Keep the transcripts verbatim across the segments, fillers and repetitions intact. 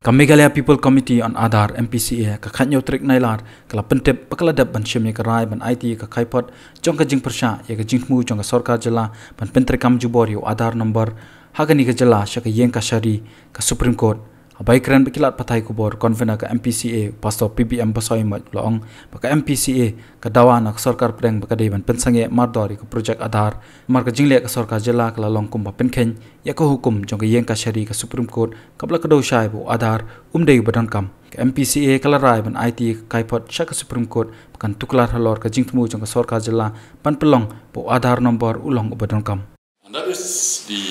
Ka Meghalaya People Committee on Aadhaar, M P C A, ka khatñiew tarik Nailar ka la pyntip ba ka la dep ban shim ïa ka rai ban aiti ïa ka kaiphod jong ka jingpyrshah ïa ka jingthmu jong ka sorkar jylla ban pyntreikam jubor ïa u Aadhaar number ha kane ka jylla sha ka ïing kashari ka Supreme Court. Haba ïakren bad ki lad pathai khubor, convener ka M P C A, Pastor P B M Basaiawmoit, u la ong ba ka M P C A ka dawa na ka sorkar pdeng ba ka dei ban pynsangeh mardor ïa ka projek Aadhaar. Namar ka jingleh ka sorkar jylla ka la long kumba pynkheiñ ïa ka hukum jong ka ïing kashari ka Supreme Court, kaba la kdew shai ba u Aadhaar um dei uba donkam. Ka M P C A ka la rai ban aiti ïa ka kaiphod sha ka Supreme Court ba kan tuklar halor ka jingthmu jong ka sorkar jylla ban pynlong ba u Aadhaar number u long uba donkam. And that is the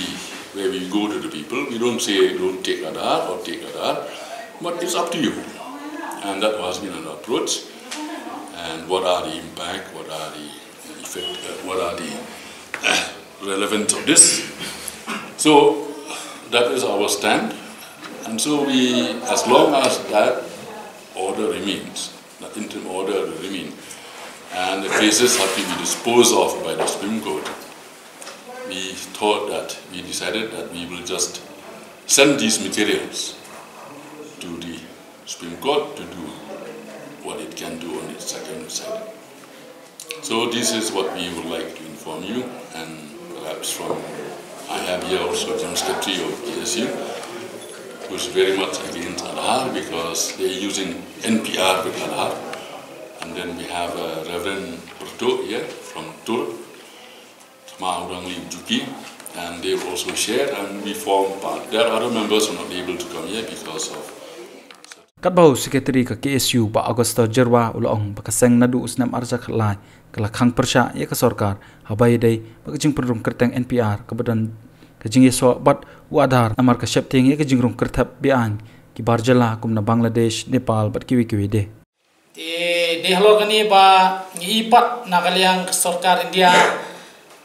way we go to the people. We don't say, "Don't take Aadhaar" or "Take Aadhaar," but it's up to you. And that has been an approach. And what are the impact? What are the effect? Uh, what are the relevance of this? So that is our stand. And so we, as long as that order remains, the interim order remains, and the cases have to be disposed of by the Supreme Court, we thought that, we decided that we will just send these materials to the Supreme Court to do what it can do on its second side. So this is what we would like to inform you, and perhaps from, I have here also General Secretary of K S U, who is very much against Aadhaar because they are using N P R with Aadhaar. And then we have uh, Reverend Perto here from Tur, Maudangli Juki, and they will also share, and we form part. There are other members who are not able to come here because of Katba u Secretary ka K S U, Bah Augusto Jyrwa, u la ong ba ka seng naduh u snem arhajar khatlai ka la khang pyrshah ïa ka sorkar haba ïadei bad ka jingpynrung kyrteng N P R kaba don ka jingïasoh bad u Aadhaar, namar ka sheptieng ïa ka jingrung kyrthep be-aiñ ki bar jylla kum na Bangladesh, Nepal bad kiwei kiwei de. Te dei halor kane ba ngi i pat na ka liang ka sorkar India,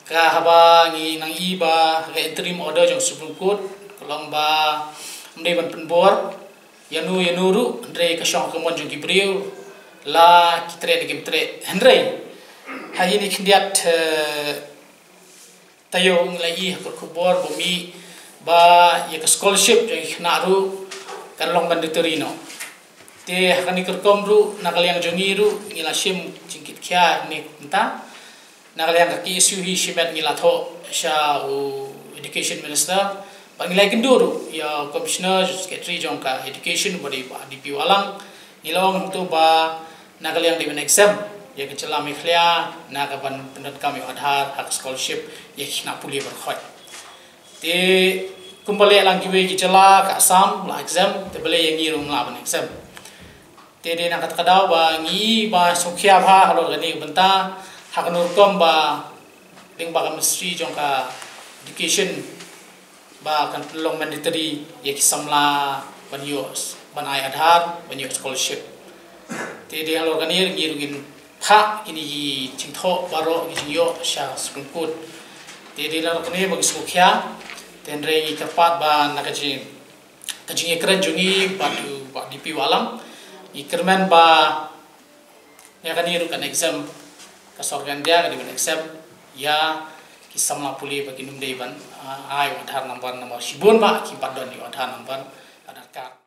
ka haba ngi nang i ba ka interim order jong Supreme Court ka long ba ym dei ban pynbor ïano ïano ruh, hynrei ka shong ha ka mon jong ki briew, la ki treh ne kim treh. Hynrei ha kine khyndiat taïew ngi la i ha kot khubor ba mih ba ïa ka scholarship jong ki khynnah ruh kan long mandatory noh. Te ha kane ka rukom ruh na ka liang jong ngi ruh ngi la shim jingkitkhia ha kane ka bynta. Na ka liang ka K S U hi shimet ngi la thoh sha u Education Minister bad ngi la ïakynduh ruh ïa u Commissioner, Secretary jong ka Education, ba dei Bah D P Wahlang. Ngi la ong hangto ba na ka liang dei ban exempt ïa ka jylla Meghalaya na ka ban pyndonkam ïa u Aadhaar ha ka scholarship ïa ki khynnah pule baroh khoit. Te kumba leh lang kiwei ki jylla, ka Assam la exempt, te balei ïa ngi ruh ngim lah ban exempt? Te dei na kata ka daw ba ngi ba sngewkhia bha halor kane ka bynta, ha kano rukom ba lyngba ka Ministry jong ka Education ba kan pynlong mandatory ïa ki samla ban ïoh, ban ai Aadhaar ban ïoh scholarship. Te dei halor kane ngi ruh ngin phah kine ki jingthoh baroh ki jingïoh sha Supreme Court. Te dei halor kane ba ngi sngewkhia. Te hynrei ngi kyrpad ba na ka jing, ka jingïakren jong ngi bad u Bah D P Wahlang, ngi kyrmen ba ïa kane ruh kan exempt, ka sorkar India ka dei ban exempt ïa ki samla pule ba kin ym dei ban, ah, ai u Aadhaar number, namar shibun bah ki pat don ïa u Aadhaar number, Aadhaar card.